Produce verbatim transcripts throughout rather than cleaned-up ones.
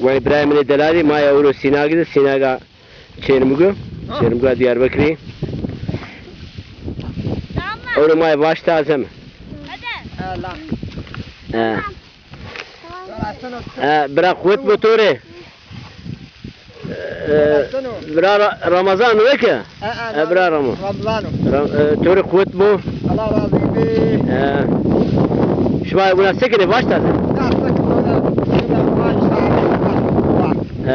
Vay birayê min ê delalî, ma ya ewro Sînagî de, Sînaga Çêrmûge, Çêrmûga Diyarbekirî. Ewro ma ya Vaş Taze mi. He. E, bira quwet bo to rê. E, bira Ra-, Ramazan weke. E, e, bira Ramo. Ramazan o. Ra-, e, to rê quwet bo. Allah razı olsun. E, şima wina se kenê, Vaş Taze? E,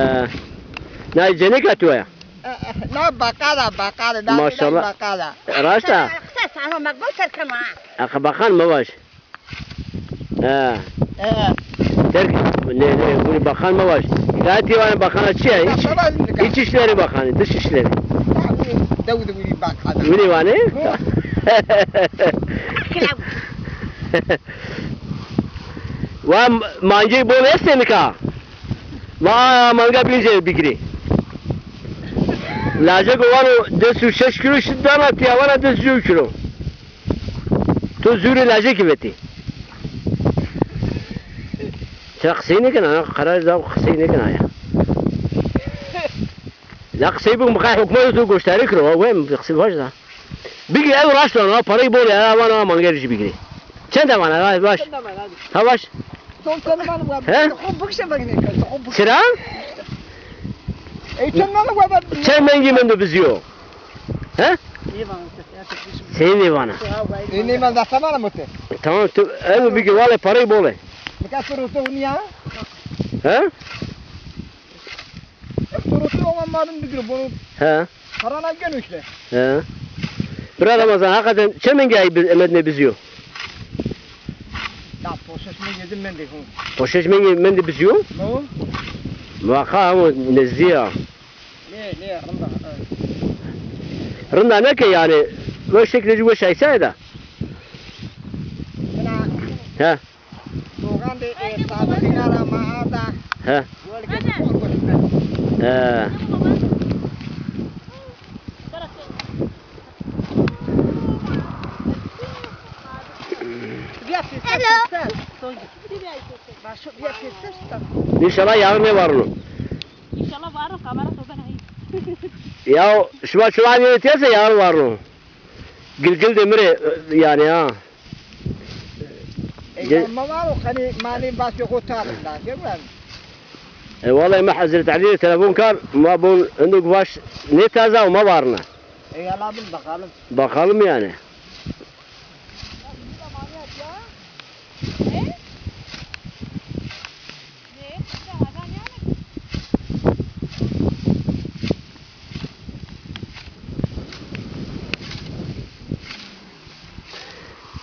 na cenêka to ya? E, e, na bakala, bakala, na Maşallah. Bakala. Raşt a? Qise sano, mek bo ser kema. Axa bakan mevaj. Ha. He. Terk, ne, ne, bunu bakan mevaj. Gayet iyi var, bakana çi ya? İç, iç işleri bakanı, dış işleri. Dewdi bunu bakanı. Bunu var ne? Wa mangê bol estê nika. Va manga bîn jê bigirî. Lajeko vano des û şeş kilo şit dana, tiya vana des û yew kilo. To zûrê lajekî vetî. Çira qisey nêkena, ana qerar da qisey nêkena ya. La qisey bik, mixay hukmeta to goştarî kiro, we qisey vaj da. Bigî, ew raşt vano, ha parayî bol ya, ha vano, ha mangê rê jî bigîrî. Çend e vana, ha vaş. Ha vaş. He? Çira? Çend mengî mendo bizîyo? He? Sey nêvana. Tamam, tu ew bigî, wale parayî bol e. He? He. He. Bira Ramazan, hakikaten çend mengî ay bi-, emedne bizîyo? Ya, poşeş mengî zî mendê ho. Poşeş mengî mendê bizîyo? No. Muhakkak ama nezdî ya. Nê, nê, rinda, e. Rinda neke yani, weş şeklê jî weş aysa da. He. Dogan de, e, sabitîna ra ma arda. He. He. Hello. Înşallah yarın ne var onun? Înşallah var o, kamera to ben ayı. Ya şima çulan yeri tiyase yarın var onun. Gilgil de mi rê, yani ha. E, ya ma varo, qenî ma nê basê xo tarî da, ke ben. E, vallahi ma Hazreti Elî rê telefon kar, ma bon hinduk vaş nêtaza û ma varna. E, yala bin bakalım. Bakalım yani.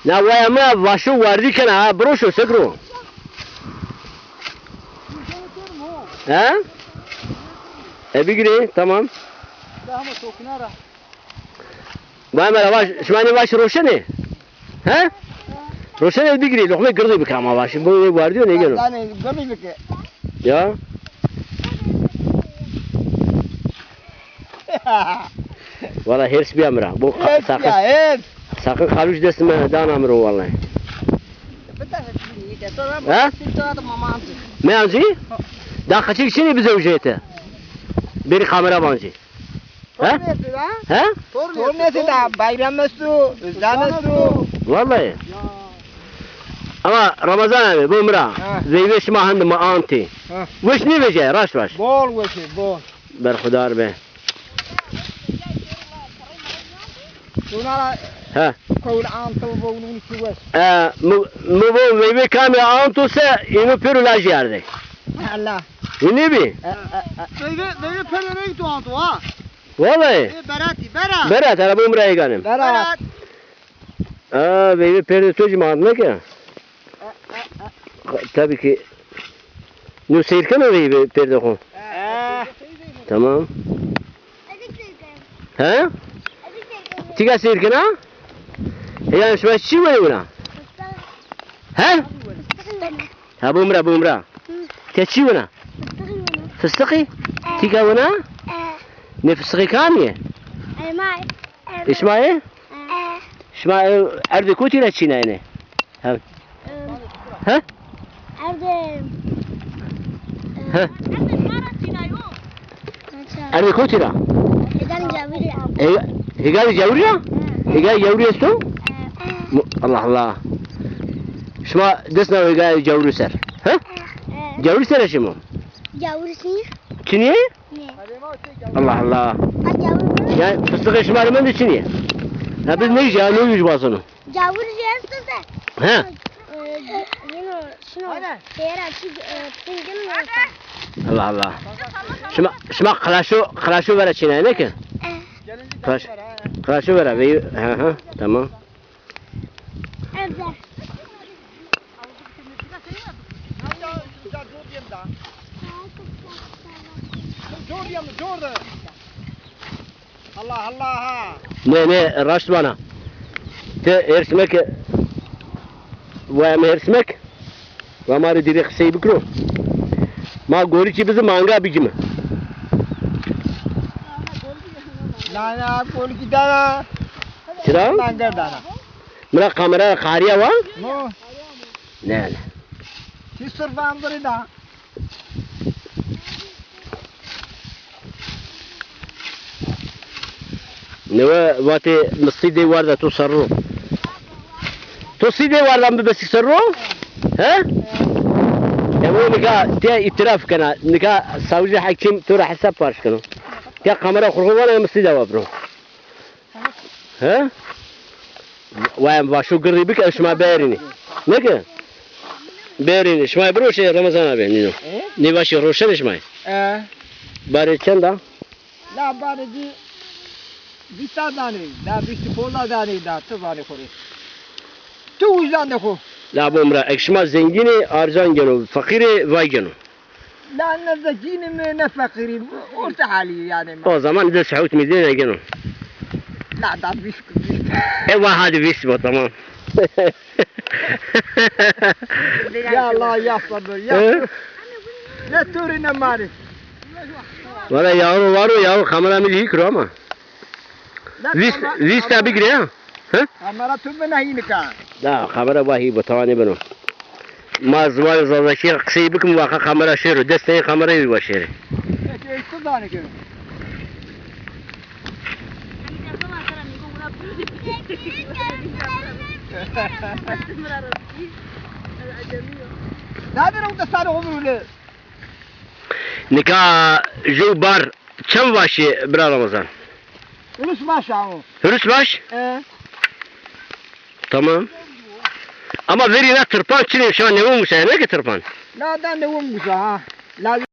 Na waya mi vaşo wardî kena ha, biroşo sekro. He? E bigirê, tamam. Vay mera vaş, şima nê vaş roşenê? He? Roşenê bigirê, loqmê girdî bike ama vaş. Bu ne wardîyo ne geno? Yani, girdî bike. Ya. Wala hêrs bîya mi ra. Bu qa-, hêrs sakın, bîya, hêrs. Sakın xalûş dest mi dana mi ro wallahî. Ha? Meancî? Da qeçek çinî bize ücreti. Beri kamera bancî. Ha? Tornesi da? Ha? Tornesi da, bayram estu, zan estu. Vallahi. Ama Ramazan abi, bu mi ra. Ha. Veyve şima hende ma anti. Ha. Weş nêvejîya, raşt vaş. Bol weş ê, bol. Berxudar be. Şuna ra. He. Kowul anto vovnun ki weş. E, mi, mi vo veyve kamî anto se, înu pêro lajî ardê. Allah. Hînî bî? E, e, e. Veyve, veyve pêro ney tu anto ha? Vallahi. E, Beratî, Berat. Berat, ara bu mi ra êganim. Berat. Berat. Aa, veyve pêrdê to jî ma ardne ke. Tabii ki. Nu seyr keno veyve pêrdê xo. Tamam. He? Tîga seyr kena? E, yani şima çi were wina? He? Ha, bumra, bumra. Te çi wina? Fıstıği wina. Fıstıği? E. Tîga wina? E. Ne fıstıği kamî ye? E, ma. Îsmaîl? E. Şima, e, erdê kotî ra çînayene? Ha. E. Ha? Erdê, e, He. Erdê kotî ra? Hêganê cawirî ra. Hêga-, hêganê cawirî ra? Hêganê cawirî esto? Mu-, Allah Allah. Şima dest na hêganê cawirî ser. He? Cawirî ser şimo? Cawirî çinî? Çinî? Allah Allah. Yani fıstığın şımarı mı çinî? Ha, biz ne iş ya, ne yüz basını? Gavur jeste de. He. E, yine şunu. Aynen. Seyra şu, e, pingin yoksa. Allah Allah. Şima, şima kıraşo, kıraşo vera çinay ne ki? E. Kıraş, kıraşo vera ve, hı hı, tamam. Evde. Allah Allah ha. Ne ne, raşt vana. Ti hêrsmek, wa em hêrsmek. Wa ma rê dîrê qisey bikiro. Ma gorî çî bizi manga bicimi. Na na, gorî dana. Çira? Manga dana. Mira kamera qariya wa? No. Ne ne. Ti sırf andırı da. Newe vatê mi sîdê warda to serro. To sîdê warda mi bibesî serro? He? Evo nika te îtiraf kena. Nika savcı hekim to ra hesap parş keno. Te kamera xurxur vana mi sîdê wa bro. He? Wa em vaşo girrî bik, ew şima berînî. Ne ki? Berînî. Şima biro şey Ramazan abi, nîno. E? Nê vaşê roşenê şima. E. Barê çend a? La barê dî vîst a danê, la vîst pola danê, da ti zanê xo rê. Tu uca de xo. La bo mira, ek şima zengînê arcan geno, feqîrê vay geno. La ne zekînî mi ne feqîrî mi, orta halî yanî mi. O zaman de sehut mi dê geno. La da vîst, vîst. E wa hadi vîst bo, tamam. Ya Allah ya sabır ya. He? Ne turi ne mari. Valla yavru var o yavru kamera mi hîkro ama. Vîst, vîst a bigire ya. He? Kamera tu bina hînika. Da kamera vahî bo, tawanê beno. Ma ziwanê Zazakî qisey bikim, waqa kamera şêro. Desteyê kamerayê wî wa şêrê. Peki, tu zanî ki. Dadê ro de sarı olur öyle. Nika ju bar çend vaşê bira Ramazan? Hurus baş a o. Hurus baş? E. Tamam. Ama verî na tirpan çinê, şima newin gusa, ne ki tirpan? La da newin gusa ha. La